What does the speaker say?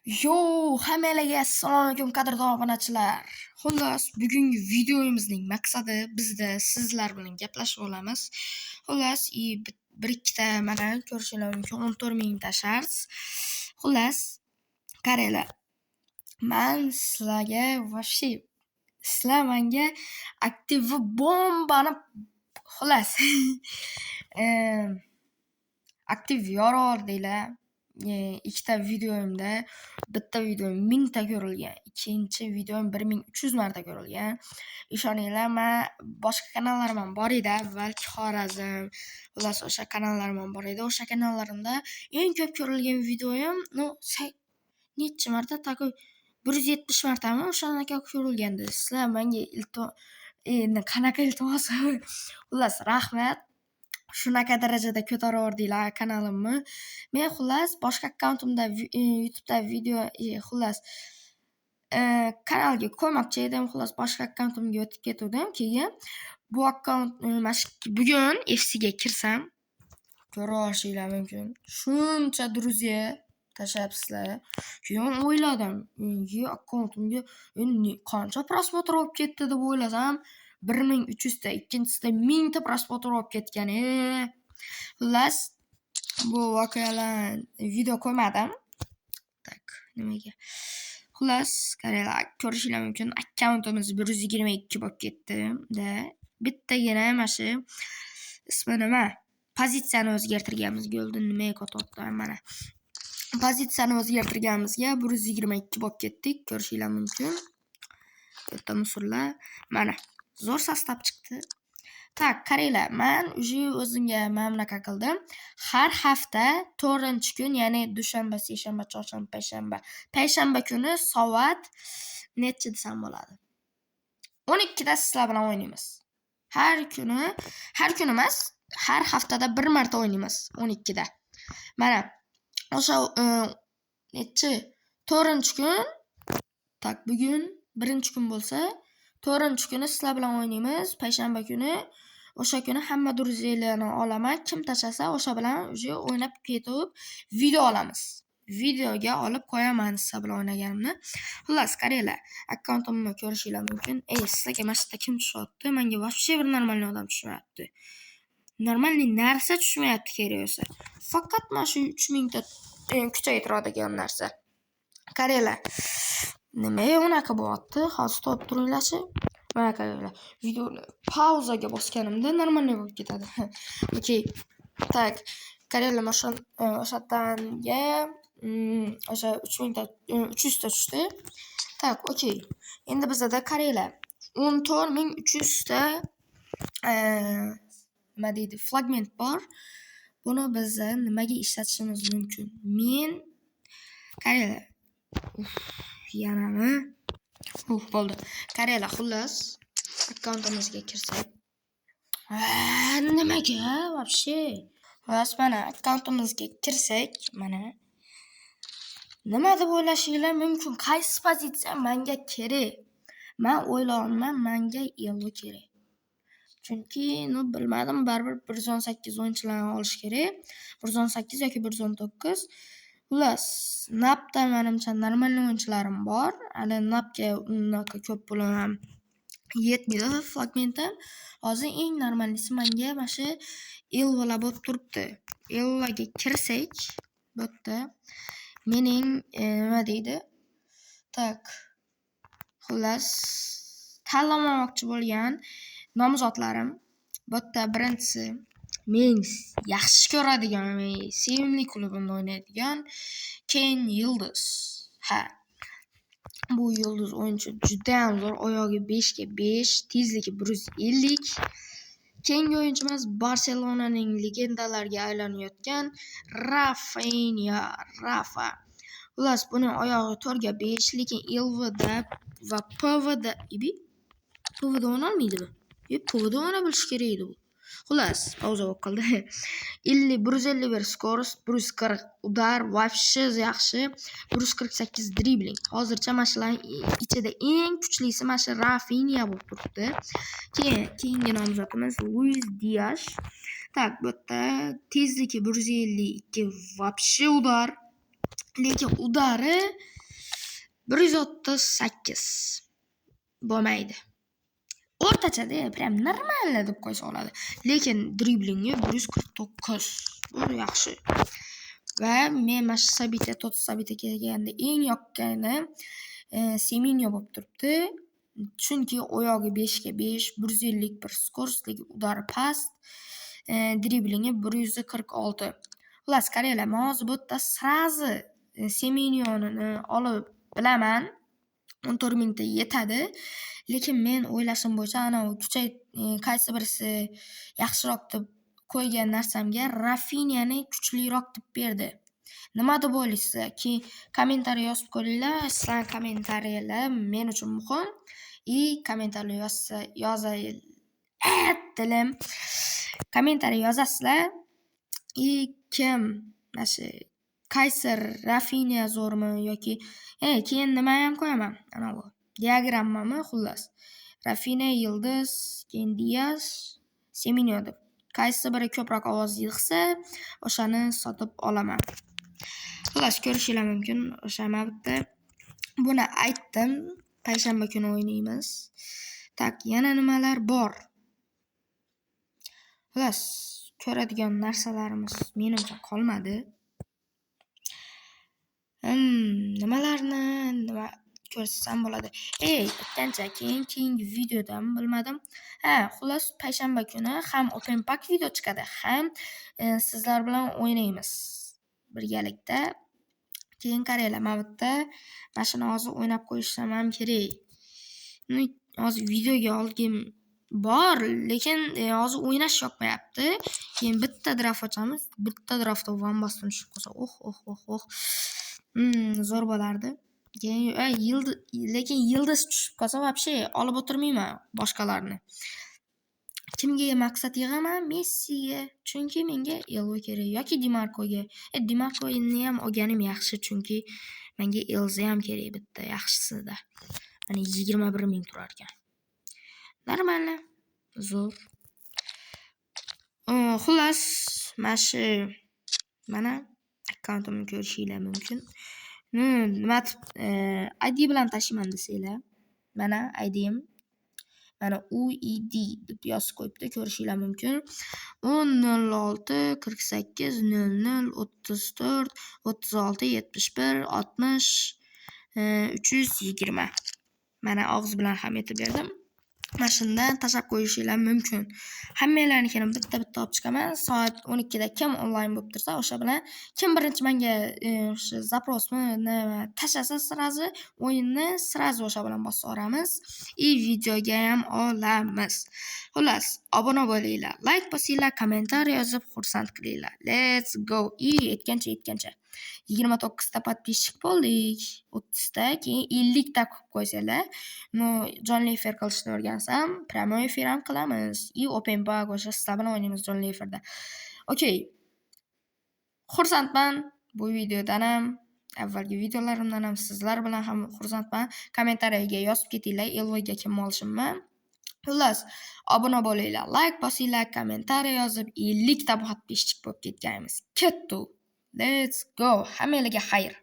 Yo, hammalarga assalomu alaykum, qadrdon obunachilar. Xullas, bugungi videomizning maqsadi bizda sizlar bilan gaplashib olamiz. Xullas, и bir ikkita, mana, ko'rishinglar mumkin, 14 mingta sharts. Xullas, qaranglar. Man sizlarga вообще, sizlar menga aktivni bombani, xullas, aktiv yorib. Ikkita videoyimda bitta videom 1000 ta ko'rilgan, ikkinchi videom 1300 marta ko'rilgan. Ishoninglar, man boshqa kanallarim ham bor edi, balki Xorazm, xullas, o'sha kanallarim ham bor edi. O'sha kanallarimda eng ko'p ko'rilgan videoyim, ну, necha marta, такой 170 martami, o'shanaqa ko'rilgandi. Sizlar menga, endi qanaqa iltimos, xullas, rahmat. Shunaqa darajada ko'tarivordinglar kanalimni. Men, xullas, boshqa akkauntimda YouTube'da video, xullas, kanalga qo'ymoqchi edim. Xullas, boshqa akkauntimga o'tib ketuvdim. Keyin bu akkaunt, mana shu bugun FCga kirsam, ko'rib olishinglar mumkin. Shuncha друзья tashlabsizlar. Keyin o'yladim, akkauntimga qancha просмотр bo'lib ketdi deb o'ylasam, 1300 ta, ikkinchisida 1000 ta просмотр bo'lib ketgan. Xullas, bu voqealarni video qo'ymadim. Так, nimaga? Xullas, qaranglar, ko'rishinglar mumkin, akkauntimiz 122 bo'lib ketdi. Da. Bittagina mana shu ismi nima? Pozitsiyani o'zgartirganimizga o'ldi. Nimaga qotyapti mana. Pozitsiyani o'zgartirganimizga 122 bo'lib ketdik. Ko'rishinglar mumkin. Bu yerda мусор lar. Mana, zo'r состав chiqdi. Так, qaranglar, man уже o'zimga mana bunaqa qildim. Har hafta to'rtinchi kun, ya'ni dushanba, seshanba, chorshanba, payshanba. Payshanba kuni soat nechi desam bo'ladi? 12da sizlar bilan o'ynaymiz. Har kuni, har kun emas, har haftada bir marta o'ynaymiz 12da. Mana o'sha nechi, to'rtinchi kun, так, bugun birinchi kun bo'lsa, to'rtinchi kuni sizlar bilan o'ynaymiz. Payshanba kuni, o'sha kuni hamma друзья larni olaman. Kim tashlasa, o'sha bilan уже o'ynab ketib video olamiz. Videoga olib qo'yaman sizlar bilan o'ynaganimni. Xullas, qaranglar, akkauntimni ko'rishinglar mumkin. Ey, sizlarga mana shu yerda kim tushyapti? Menga вообще bir нормальный odam tushmayapti. Нормальный narsa tushmayapti kerak bo'lsa. Faqat mana shu 3000 ta kuchaytiradigan narsa. Qaranglar. Nimaga unaqa bo'lyapti? Hozir topib turinglarchi. Mana, qaranglar. Videoni pauzaga bosganimda нормальный bo'lib ketadi. Okey. Так, qaranglar, mana shu o'sha yerdanga o'sha 3000 ta, 300 ta tushdi. Так, okey. Endi bizada, qaranglar, 14 300 ta, nima deydi, fragment bor. Buni biza nimaga ishlatishimiz mumkin? Men, qaranglar. Yanami? Uf, bo'ldi. Qaranglar, xullas, akkauntimizga kirsak. Nimaga вообще? Xullas, mana, akkauntimizga kirsak, mana. Nima deb o'ylashinglar mumkin? Qaysi pozitsiya menga kerak? Man o'ylayapman, menga Elo kerak. Chunki, ну, bilmadim, baribir 118 o'yinchilarni olish kerak. 118 yoki 119. Xullas, Napda manimcha нормальный o'yinchilarim bor. Hali Napga unaqa ko'p pulim ham yetmaydi, fragmentim. Hozir eng нормальный si menga mana shu Elvalar bo'lib turibdi. Elvaga kirsak, bu yerda mening, nima deydi? Так. Xullas, tanlamoqchi bo'lgan nomzodlarim. Bu yerda birinchisi men yaxshi ko'radigan, mening sevimli klubimda o'ynaydigan Keyn Yildiz. Ha. Bu yulduz o'yinchi judayam zo'r, oyog'i 5ga 5, tezligi 150. Keyingi o'yinchimiz Barselonaning legendalariga aylanayotgan Rafinya, Rafa. Xullas, buning oyog'i 4ga 5, lekin LVda va PVda, PVda o'ynolmaydimi? PVda o'yna bilishi kerak edi bu. Xullas, pauza bo'lib qoldi. 151 скорость, 140 удар, вообще yaxshi. 148 dribling. Hozircha mana shularning ichida eng kuchlisi mana shu Rafinya bo'lib turibdi. Keyin keyingi nomzodimiz Luis Dias. Так, bu yerda tezligi 152, вообще удар. Lekin удар i 138 bo'lmaydi. O'rtachada, прям нормально deb qo'ysa bo'ladi. Lekin driblingi 149. Bu yaxshi. Va men mana shu событие, TOTS событие kelganda eng yoqqani Semenyo bo'lib turibdi. Chunki oyog'i 5 ga 5, 151 скорость, lekin удар i past, driblingi 146. Xullas, qaranglar, men hozir bu yerda сразу Semenyoni olib bilaman. 14 mingta yetadi. Lekin men o'ylashim bo'yicha anavi kuchay qaysi birisi yaxshiroq deb qo'ygan narsamga Rafinyani kuchliroq deb berdi. Nima deb o'ylaysizlar? Keyin kommentariy yozib ko'ringlar. Sizlarning kommentariyalar men uchun muhim. И kommentariy yozsa yozay tilim. Kommentariy yozasizlar. И kim mana shu qaysi Rafinya zo'rmi yoki keyin nimayam qo'yaman, anavi diagrammami, xullas. Rafinya, Yildiz, keyin Dias, Semenyo deb. Qaysi biri ko'proq ovoz yig'sa, o'shani sotib olaman. Xullas, ko'rishinglar mumkin. O'sha mana bitta buni aytdim. Payshanba kuni o'ynaymiz. Так, yana nimalar bor? Xullas, ko'radigan narsalarimiz menimcha qolmadi. Nimalarni nima ko'rsatsam bo'ladi? Ey, aytgancha, keyin keyingi videodami, bilmadim. Ha, xullas, payshanba kuni ham open pack video chiqadi, ham sizlar bilan o'ynaymiz birgalikda. Keyin qaranglar, mana bu yerda mana shuni hozir o'ynab qo'yishim ham kerak. Hozir videoga olgim bor, lekin hozir o'ynash yoqmayapti. Keyin bitta draft ochamiz. Bitta draftda Van Basten tushib qolsa, oh oh oh oh. Zo'r bo'lardi. Keyin lekin yildiz tushib qolsa, вообще olib o'tirmayman boshqalarni. Kimga maqsad yig'aman? Messiga. Chunki menga Elvo kerak yoki Dimarkoga. Dimarkoni ham olganim yaxshi, chunki menga Elza ham kerak bitta yaxshisida. Mana, 21 ming turar ekan. Нормально. Zo'r. Xullas, mana shu mana akkauntimni ko'rishinglar mumkin. Nima deb ID bilan tashiyman desanglar, mana IDim. Mana UID deb yozib qo'yibdi, ko'rishinglar mumkin. 10 06 48 00 34 36 71 60 320. Mana, og'iz bilan ham aytib berdim. Mana shundan tashlab qo'yishinglar mumkin. Hammanglarnikini bitta-bitta olib chiqaman. Soat 12 da kim onlayn bo'lib tursa, o'sha bilan kim birinchi menga o'sha запрос mi nima tashlasa, сразу o'yinni сразу o'sha bilan bosib yuboramiz и videoga ham olamiz. Xullas, obuna bo'linglar, layk bosinglar, kommentariy yozib xursand qilinglar. Let's go. И aytgancha, 29 ta подписчик bo'ldik. 30 ta, keyin 50 ta qilib qo'ysanglar, ну, jonli efir qilishni o'rgansam, прямой efir ham qilamiz. И open pack o'sha sizlar bilan o'ynaymiz jonli efirda. Okey. Xursandman bu videodan ham, avvalgi videolarimdan ham, sizlar bilan ham xursandman. Kommentariyaga yozib ketinglar, Elvoga kimni olishimni. Xullas, obuna bo'linglar, layk bosinglar, kommentariy yozib 50 ta подписчик bo'lib ketganmiz. Ketdi. Let's go. Hammanglarga xayr.